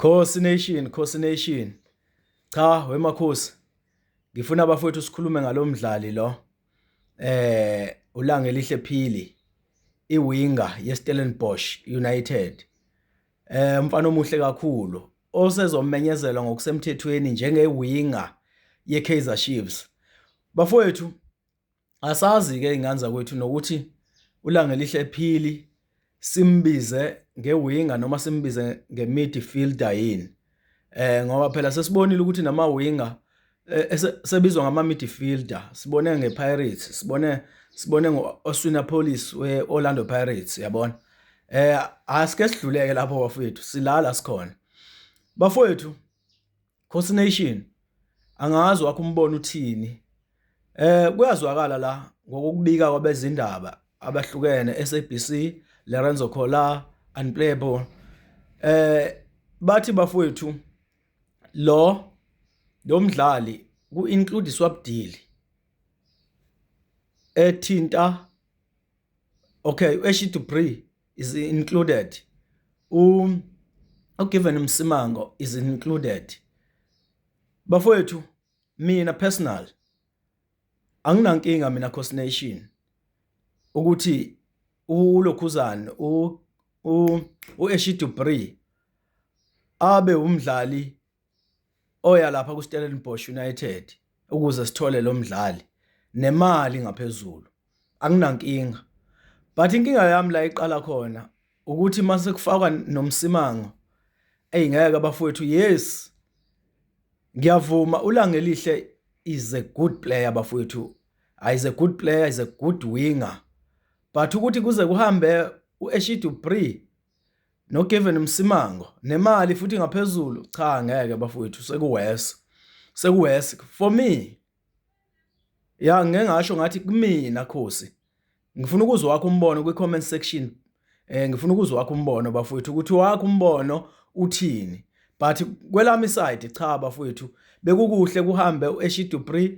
Khosi Nation, Khosi Nation. Cha wemakhosi. Ngifuna abafowethu sikhulume ngalomdlali lo. ULangelihle Phili, iwinga yeStellenbosch United. Umfana omuhle kakhulu osezomenyezelwa ngokusemthethweni njengewinga yeKaizer Chiefs. Bafowethu, asazi ke ingane zakwethu nokuthi uLangelihle Phili simbize ngewinga noma simbize ngemidfielder yini. Ngoba phela sesibonile ukuthi nama winger sebizwa ngama midfielder. Sibone ngePirates, sibone ngo-Oswin Appollis we-Orlando Pirates, yabona. Asike sidluleke lapho bafowethu, silala sikhona. Bafowethu, Khosi Nation, angazi wakho umbono uthini. Kuyazwakala la ngokubika kwabezindaba abahlukene, SABC, Lorenzo Kola, Unplayable. Bathi bafowethu lo mdlali ku include swap deal ethinta, okay, Ashley Du Preez is included, uGiven Msimango is included. Bafowethu, mina personal anginankinga mina, Khosi Nation, ukuthi ulokhuzane u-Ashley Du Preez abe umdlali oya lapha ku-Stellenbosch United ukuze sithole lo mdlali nemali ngaphezulu, anginankinga. But inkinga yami la iqala khona ukuthi mase kufakwa noMsimango, eyi ngeke bafowethu. Yes, ngiyavuma, uLangelihle is a good player bafowethu, is a good player, is a good winger, but ukuthi kuze kuhambe u-Ashley Du Preez noGiven Msimango nemali futhi ngaphezulu, cha ngeke bafowethu, sekuworse, sekuworse for me. Ya, ngeke ngasho ngathi kumina Khosi, ngifuna ukuzwa wakho umbono kwi comment section. Ngifuna ukuzwa wakho umbono bafowethu, ukuthi wakho umbono uthini. But kwelami side, cha bafowethu, bekukuhle kuhambe uAshley Du Preez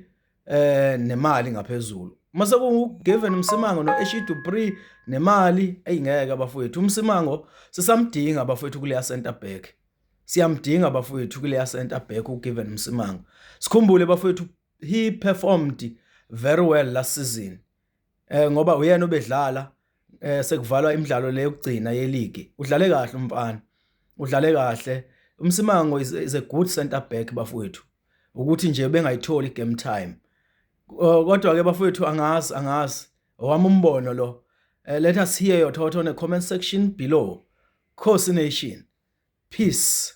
nemali ngaphezulu. Mase kunguGiven Msimango noAshley Du Preez nemali, eyingeke bafowethu. UMsimango sisamdinga bafowethu kuleya center back, siyamdinga bafowethu kuleya center back uGiven Msimango. Sikhumbule bafowethu, he performed very well last season, ngoba uyena obedlala sekuvalwa imidlalo le yokugcina yeligi. Udlale kahle umfana, udlale kahle uMsimango. Is a good center back bafowethu, ukuthi nje bengayitholi game time. Kodwa ke bafowethu, angazi, angazi, owami umbono lo. Let us hear your thought on the comment section below. Khosi Nation, peace.